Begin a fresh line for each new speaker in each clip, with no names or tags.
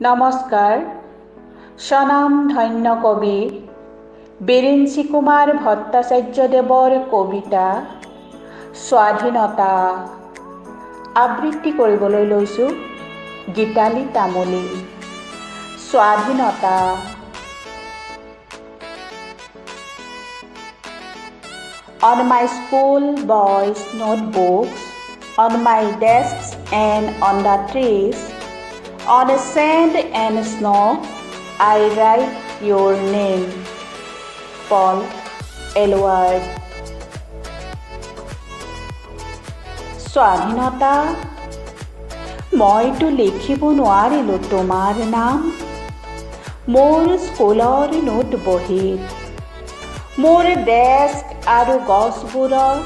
নমস্কাৰ। স্বনামধন্য কবি বিৰিঞ্চি কুমাৰ ভট্টাচাৰ্যদেৱৰ কবিতা স্বাধীনতা আবৃত্তি কৰিবলৈ লৈছোঁ গীতালি তামুলী। স্বাধীনতা। On my school boys' notebooks, on my desks and on the trees, on sand and snow, I write your name. Paul Eluard. স্বাধীনতা, মইতো লিখিব নোৱাৰিলোঁ তোমাৰ নাম মোৰ স্কুলৰ নোট বহীত, মোৰ ডেস্ক আৰু গছবোৰত।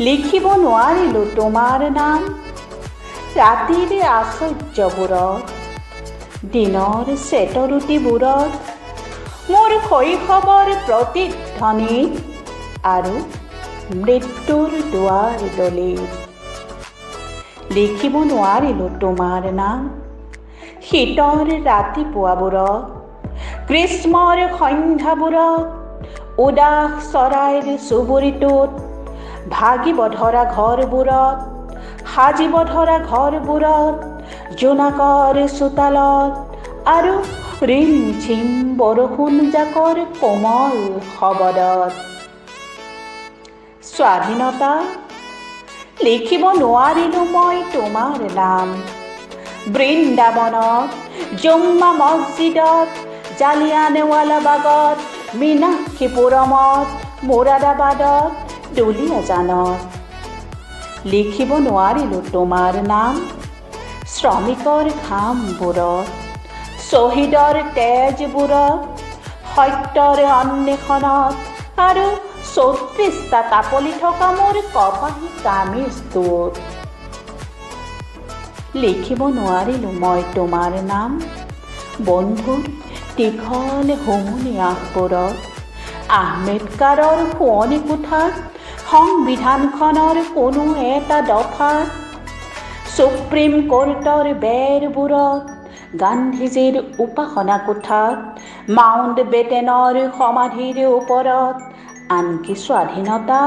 লিখিব নোৱাৰিলোঁ তোমাৰ নাম ৰাতিৰ আশ্চৰ্যবোৰত, দিনৰ চেতৰুটিবোৰত, মোৰ শৈশৱৰ প্ৰতিধ্বনিত আৰু মৃত্যুৰ দুৱাৰ দলিত। লিখিব নোৱাৰিলোঁ তোমাৰ নাম শীতৰ ৰাতিপুৱাবোৰত, গ্ৰীষ্মৰ সন্ধ্যাবোৰত, উদাস চৰাইৰ চুবুৰীটোত, ভাগিব ধৰা ঘৰবোৰত, সাজিব ধৰা ঘৰবোৰত, জোনাকৰ চোতালত আৰু ৰিম ঝিম বৰষুণ জাকৰ কোমল শবদত। স্বাধীনতা, লিখিব নোৱাৰিলোঁ মই তোমাৰ নাম বৃন্দাবনত, জুম্মা মছজিদত, জালিয়ানৱালাবাগত, মীনাক্ষীপুৰমত, মোৰাদাবাদত, দুলীয়াজানত। লিখিব নোৱাৰিলোঁ তোমাৰ নাম শ্ৰমিকৰ ঘামবোৰত, শ্বহীদৰ তেজবোৰত, সত্যৰ অন্বেষণত আৰু 34টা কাপলি থকা মোৰ কপাহী কামিজটোত। লিখিব নোৱাৰিলোঁ মই তোমাৰ নাম বন্ধুৰ দীঘল হুমুনিয়াহবোৰত, আহমেদকাৰৰ শোৱনি কোঠাত, সংবিধানখনৰ কোনো এটা দফাত, সুপ্ৰিম কোৰ্টৰ বেৰবোৰত, গান্ধীজীৰ উপাসনা কোঠাত, মাউণ্ট বেটেনৰ সমাধিৰ ওপৰত, আনকি স্বাধীনতা,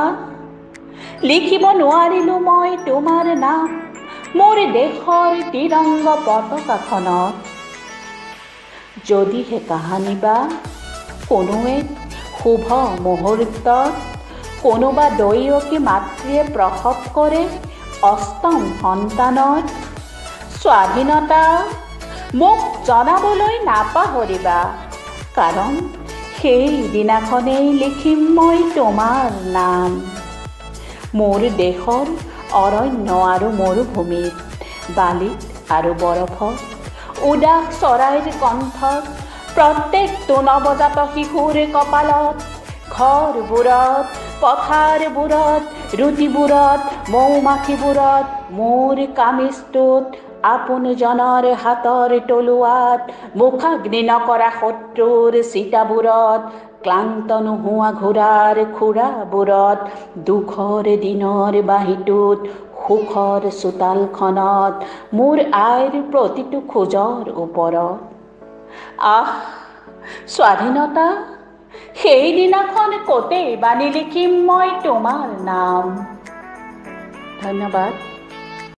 লিখিব নোৱাৰিলোঁ মই তোমাৰ নাম মোৰ দেশৰ তিৰংগ পতাকাখনত। যদিহে কাহানিবা কোনো এক শুভ মুহূৰ্তত কোনোবা দৈয়কী মাতৃয়ে প্ৰসৱ কৰে অষ্টম সন্তানত, স্বাধীনতা মোক জনাবলৈ নাপাহৰিবা, কাৰণ সেই দিনাখনেই লিখিম মই তোমাৰ নাম মোৰ দেশৰ অৰণ্য আৰু মৰুভূমিত, বালিত আৰু বৰফত, উদাস চৰাইৰ কণ্ঠত, প্ৰত্যেকটো নৱজাত শিশুৰ কপালত, ঘৰবোৰত, পথাৰবোৰত, ৰুটিবোৰত, মৌ-মাখিবোৰত, মোৰ কামিজটোত, আপোনজনৰ হাতৰ তলুৱাত, মুখাগ্নি নকৰা শত্ৰুৰ চিতাবোৰত, ক্লান্ত নোহোৱা ঘোঁৰাৰ খুৰাবোৰত, দুখৰ দিনৰ বাঁহীটোত, সুখৰ চোতালখনত, মোৰ আইৰ প্ৰতিটো খোজৰ ওপৰত। আহ স্বাধীনতা, সেইদিনাখন ক'তেই বানি লিখিম মই তোমাৰ নাম। ধন্যবাদ।